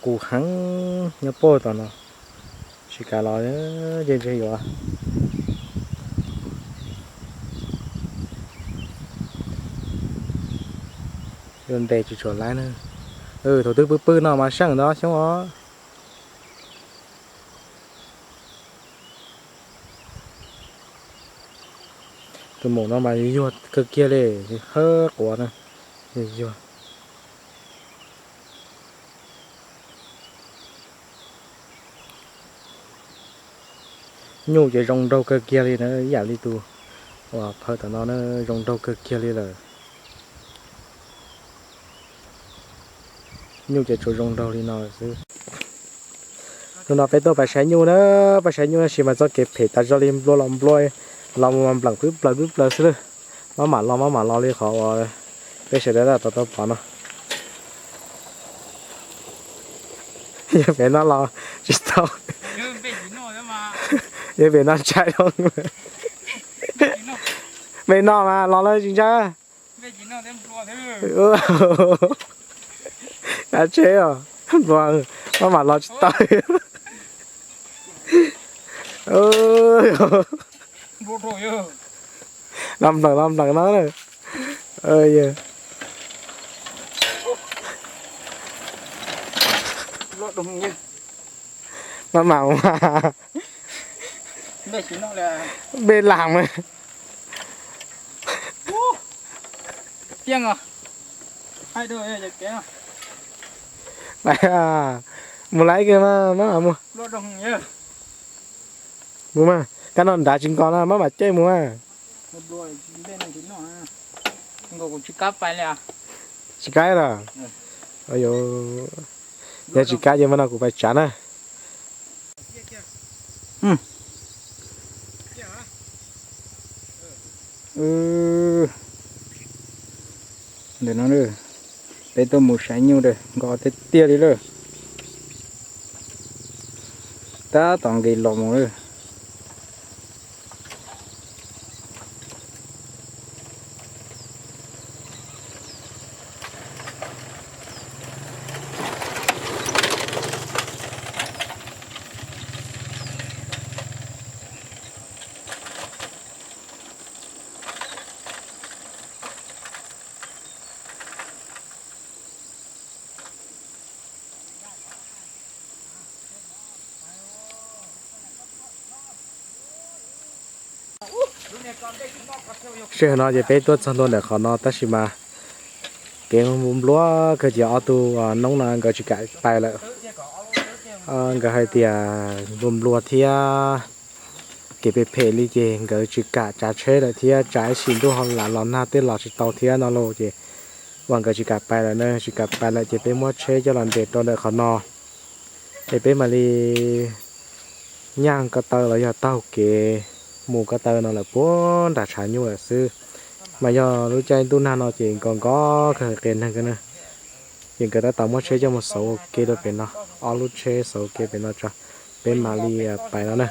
Kuv heev nyob puag tom no, tsis kam los, ces ntshe yuav, yuav ntes tsis tshua laib na. Thaum twg pw pw no mas seej ntau xyoob os. Tus maum no mas yuag kawg kiag li, hawb quav na, yuag. Nyuj ces zoo nraug kawg kiag li na, ib yam li tus uas phaw tom no na, zoo nraug kawg kiag li lawm. Nyuj ces tsuas zoo nraug li no xwb. Hnub no peb tuaj pais saib nyuj na, pais saib nyuj tab sis mas txoj kev phem tas zog li, nplua los nplua, los mus mas npleem pwb plaws pwb plaws xwb lawm. Maj mam los maj mam los li qhov uas peb sawv daws tab tom tau pom no. Yog pem no los tsis tau, yog pem no ntshai dhau. Pem no mas los lawm tsis ntshai. Kav tsheb os, nplua, maj mam los tsis tau. Los npleem los npleem no. Maj mam, npej lam. Mus laiv kawg mas maj mam mus. Mus mas, kab no nrad tsis nkos no maj mam caij mus mas. Tsis kab los? Yog tsis kab ces mas no kuv pais tsav na. Ntawm no peb tuaj mus saib nyuj, nkos tiag tiag li lawm. Tab tom nqis los mus lawm. Sij hawm no ces peb tuaj txog ntua ntawm qhov no tab sis mas kev nplua kawg ces ob tug noob no nkawd tsis kam pais lawm. Nkawd hais tias nplua nplua thiab kev phem phem li ces nkawd tsis kam tsav tsheb lawm thiab, tsam ib sim ntuj ho lam los nag tej los tsis tau thiab no lauj. Ces uas nkawd tsis kam pais lawm na, tsis kam pais lawm ces peb muab tsheb coj los nres rau ntawm qhov no, es peb mam li nyaj ko taw los yog taug kev mus ko taw no lawm puag nram tshav nyuj lawm xwb. Mas yog lub caij ntuj nag no ces nkos nkos kawg qias neeg kawg na. Ces nkawd tab tom muab tsheb coj mus xauv ua ke rau pem no, ob lub tsheb xauv ua ke pem no tso, peb mam li pais no na.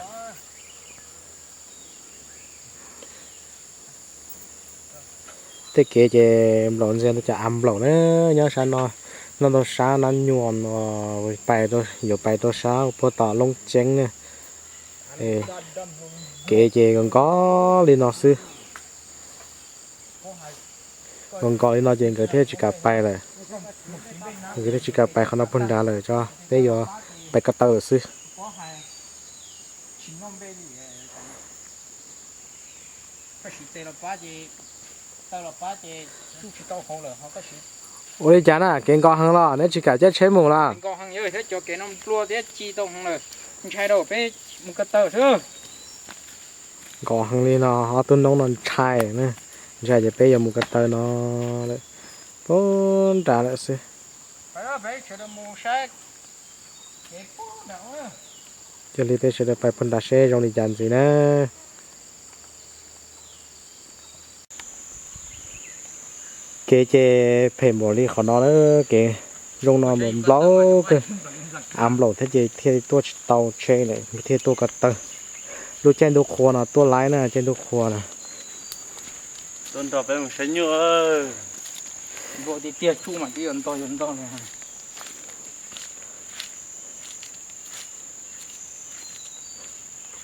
Tej kev ces nplaum ntxiag ntau cas av nplaum na, nyob sab no, noj ntau sab no nyuam no, pais, yuav pais rau sab puag tom Loob Ceeb na. Kev ces nkos nkos li no xwb. Nkos nkos li no ces nkawd thiaj tsis kam pais lawm. Nkawd thiaj tsis kam pais qhov no puag nrad lawm, tso peb yuav pais ko taw lawm xwb. Ua li cas na, kev nkos heev los neb tsis kam caij tsheb mus los? Nkos heev li no ob tug noob no ntshai, ntshai ces peb yuav mus ko taw no lawm, puag nrad lawm xwb. Cia li peb sawv daws pais puag nrad seb zoo li cas ntxiv na. Kev ces phem npaum li qhov no na, kev zoo no mas nplaum kawg, av nplaum thiab ces thiaj tuaj tsis tau tsheb lawm, thiaj tuaj ko taw. Lub caij ntuj qhua no tuaj laib na, caij ntuj qhua no. Tuaj nrog peb mus saib nyuj. Nplua tiag tiag, tsuj mas twb yuav ntog yuav ntog li.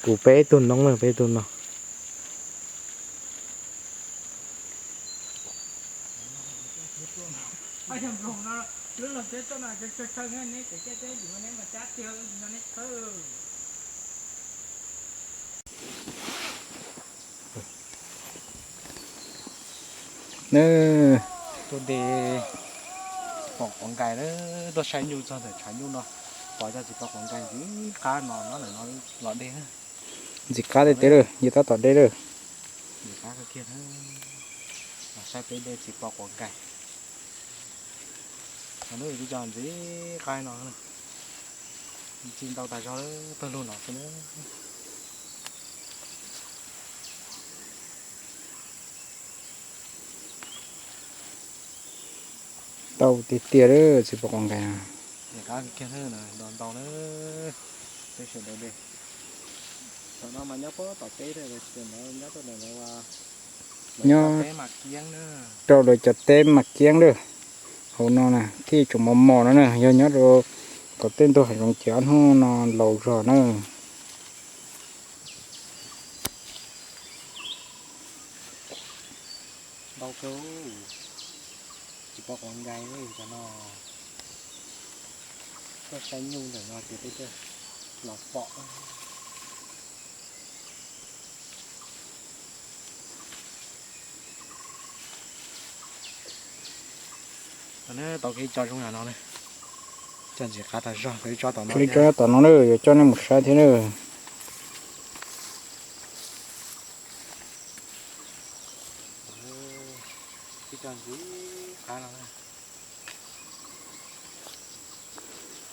Kuv peb tug noob na, peb tug no. Tuaj de pom quav nkais na, tuaj saib nyuj txog ntawm tshav nyuj no, pom cov txiv pom quav nkais ntxim qab no nyob ntawm no los dej. Ntxim qab tiag tiag lawm, yog tab tom dej lawm. Ntxim qab kawg kiag, los saib peb de txiv pom quav nkais. Lub twb cov ntxim qab no, txi ntau tas zog pawg lug no xwb na. Tau tiag tiag lawm txiv pom quav nkais. Ntxim qab kiag na, ntau ntau na, peb sawv daws de. Tam no mas nyob puag tom teb, nyob rau lawv cov teb Mas Kiab lawm. Hauv no na thiaj tseem mos mos no na, yog nyob rau tom tej ntug hav zoov ces ob hnub no laus zog na. Ntau kawg, tsis pom quav nkais cov no. Tuaj saib nyuj ntawm no ces peb thiaj los pom. Tau kev coj zoo yam no, coj ntxim qab tas zog, tso tom no, tso tom no na, yuav coj nej mus saib thiab na.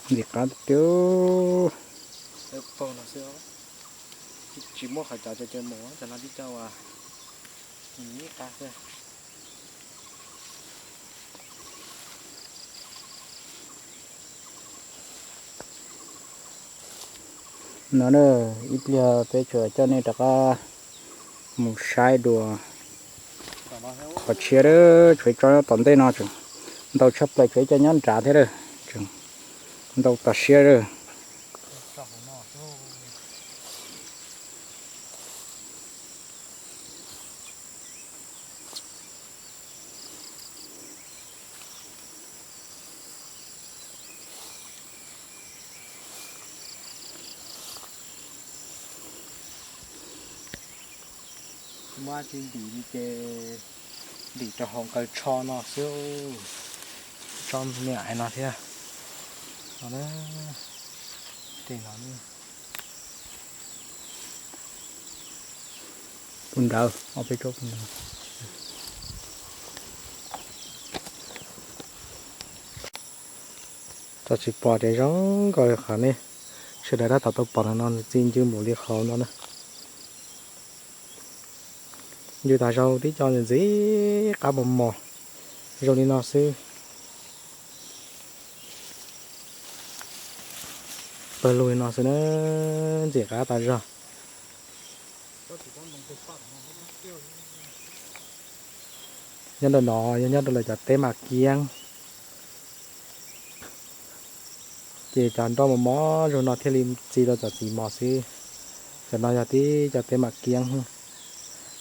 Ntxim qab tiag. Tsis muaj qhov cov cov mus, cov no tib co uas ib qab xwb. No na, ib pliag peb tsuas coj nej rov qab mus saib dua qhov tshiab, tshuav ib tsob nyob tom ntej no tseem ntau tshaj plaws, tshuav ib co nyob nrad thiab, tseem ntau tas siab lawm. Muab tsis ntim li ces ntim rau hauv nqaws tsho no xwb. Tsob me ais no thiab. Tej no puv nrad, ob peb tsob puv nrad. Txog tsis pom ces zoo nkaus li qhov nej sawv daws tab tom tau pom no, txi ncw npaum li qhov no na. Ncw tas zog, tib co ntxim qab mos mos zoo li no xwb. Pawg lug li no xwb na, ntxim qab tas zog. Nyob ntawm no yog nyob rau lawv cov teb Mas Kiab, ces cov nroj mos mos zoo no thiaj li txi rau cov txiv mos xwb. Cov no yog tib cov teb Mas Kiab,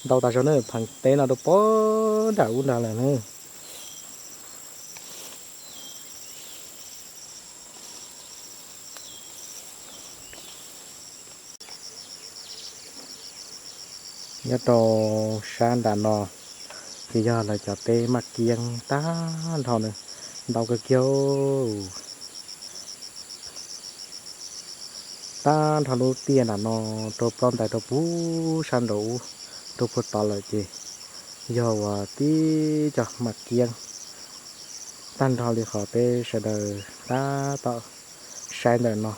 ntau tas zog na, pheev teb no rau puag nram ub nrad lawm na. Nyob rau sab nram no ces yog lawv cov teb Mas Kiab tag nrho na, ntau kawg kiag. Tag nrho lub tiaj nram no rau ploj ntais rau puag sab nraud ub, rau puag tod lawm ces yog uas tib co Mas Kiab tag nrho li qhov peb sawv daws tab tom saib ntawm no.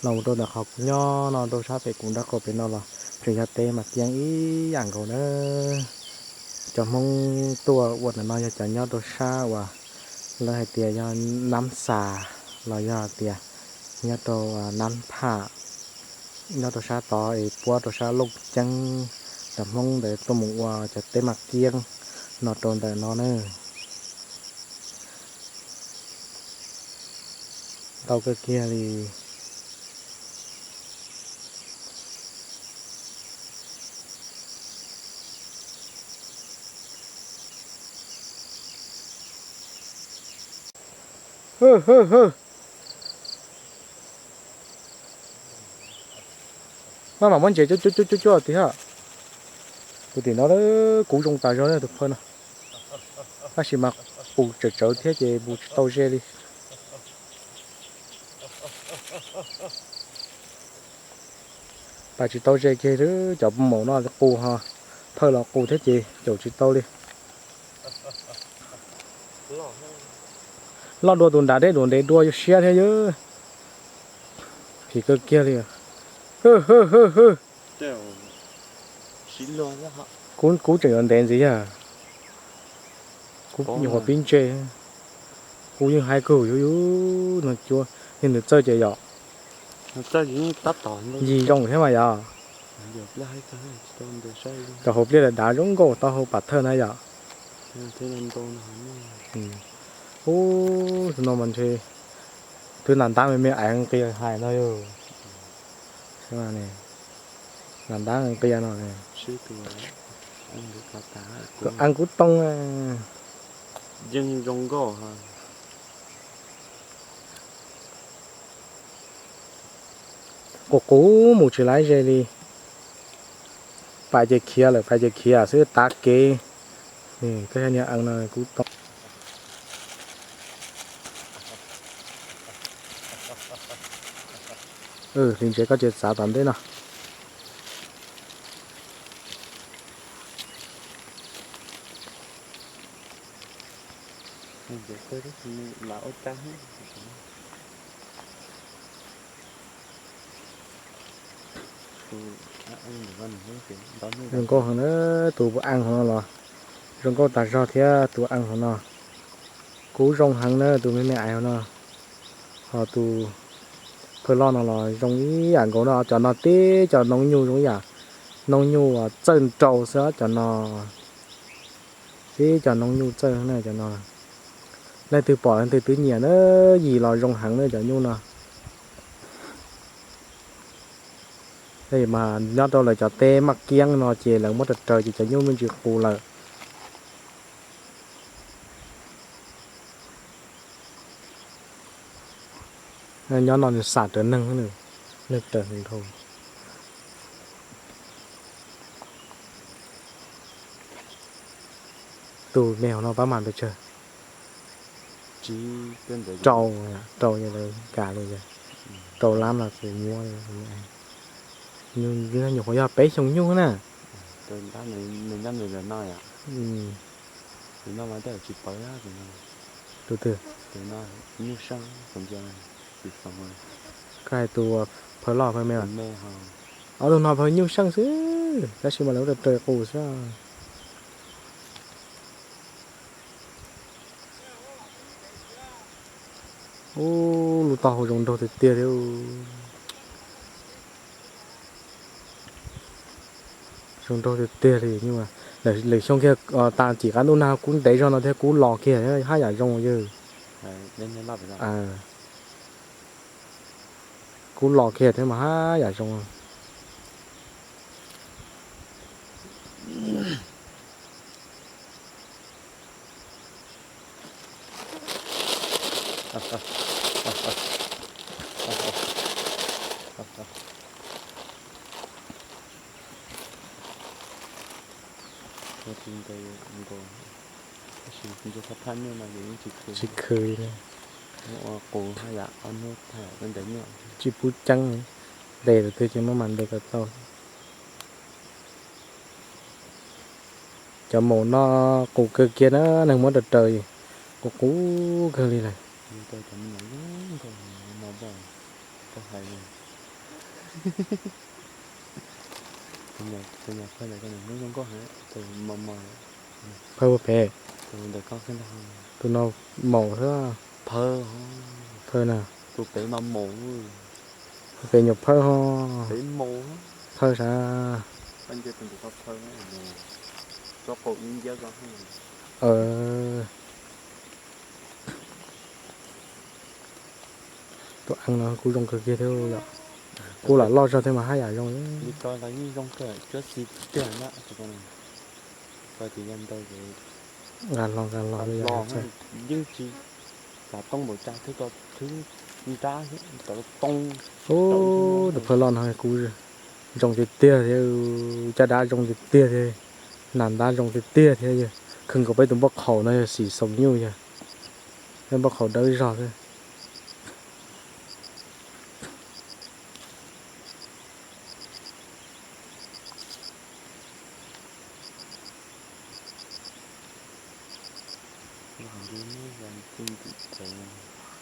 Los mus rau ntawm qhov kuv nyob no rau sab pem kuv nraub qaum pem no los tseem yog teb Mas Kiab ib yam nkaus na. Cov Hmoob tuaj ua ntawm no yog cov nyob rau sab uas lawv hais tias yog Nab Xas los yog tias nyob rau Nab Pham, nyob rau sab tod es puab rau sab Looj Ceeb, cov Hmoob ntawd tuaj mus ua cov teb Mas Kiab no rau ntawm no na. Ntau kawg kiag li. Hwj, hwj, hwj. Maj mam muab ntses cuab cuab cuab cuab tiag. Tus tim no kub zoo tas zog tus phawj no. Tab sis mas qus tsawv tsawv thiab ces mus tsis tau ze li. Pais tsis tau ze kiag li, cov maum no qus ho, phawj los qus thiab ces caum tsis tau li. Loj dua tus nrad deb dua ntev dua siab thiab yog. Phim kawg kiag li. Hwj, hwj, hwj, hwj. Kub tseem yuav ntev ntxiv yog. Kub nyuam qhuav pib ntse. Kub yeej haib kawg yus yus no cuab, yog nws txawj ces yom. Yig zoo thiab mas yom. Cov hauv pliaj dav dav zoo nkauj tau hauv pam thawj na yom. Ub, no mas ntshe twb nas ntab me me aiv nqia hais no yog. Nas ntab nqia no. Koj ees kub too. Yeej zoo nkauj. Qus qus mus tsis laib ze li. Pais ces khiav lawm, pais ces khiav xwb tav kev. Koj niag ees no kub too. Hliv ntses koj tsis txav tom ntej no. Zoo nkauj heev na, tus ees hauv no los zoo nkauj tas zog thiab tus ees hauv no. Kub zoo heev na, tus me me aiv hauv no. Ho tus phawj loj no los zoo ib yam nkaus no, cov no tib cov noob nyuj zoo ib yam, noob nyuj txawj nrau xwb cov no. Tib cov noob nyuj txawj na cov no. Leej twg pom leej twg twb nyiam na, yig los zoo heev na cov nyuj no. Mas nyob rau lawv cov teb maj kiab no ces lawv muab raws raws ces cov nyuj me ntsis qus lawm. Nyob no nws xam raws neeg, neeg raws nrho. Tus me hauv no pab mas pes tsawg? Rau, rau yog lawv kam li yog rau lab no ces muab. Nyuam qhuav yog peb xyoo nyuj na. Tus twg? Koj hais tus phawj loj phawj me? Ob tug no phawj nyuj seej xwb tab sis mas lawv raws raws qus xwb. Ub, lub taub hau zoo nraug tiag tiag li. Zoo nraug tiag tiag li. Lwm xyoo kiag tas cim qab ntuj nag kub ntev zog no thiab kub los kiag haj yam zoo yog. Kub los kiag thiab mas haj yam zoo. Tsis khw li. Tsis pub ceeb, ntes tus twg ces muab mas ntes kom tau. Cov maum no qus kawg kiag na, neeg muab raws raws qus qus kawg li lawm. Phawj ua pem. Tus no maum xwb. Phawj na. Tus pem nyuam phawj ho. Phawj sav. Tus ees no kuj zoo kawg kiag thiab yom. Kuj lam loj zog thiab mas haj yam zoo. Nqa hlo nqa hlo li yom. Yeej tsis Xav toob npaum cas thiab, cov thwb nrab cov toob. Ub, tus phaw loj no kuv zoo tiag tiag thiab, caj dab zoo tiag tiag thiab, nas ntab zoo tiag tiag thiab yog. Kheev nkaus peb tus npauj qhaum no yog xim xaus nyuj yog, peb npauj qhaum dawb zog thiab.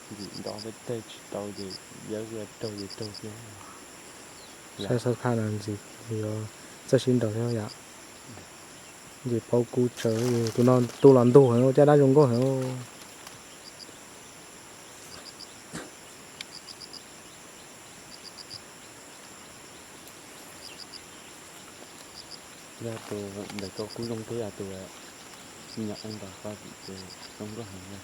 Ntxim nto peb teg tsis tau ces yawb raug ces raug xwb. Saib xab phaj no ntxim yuav txawj sib nraus thiab yom. Ntxim paub kub tsawv, tus no tu los ntug heev, caj dab zoo nkauj heev. Yog tus ntawm koj kub zoo thiab, yog tus nyom ntawm koj ces zoo nkauj heev na.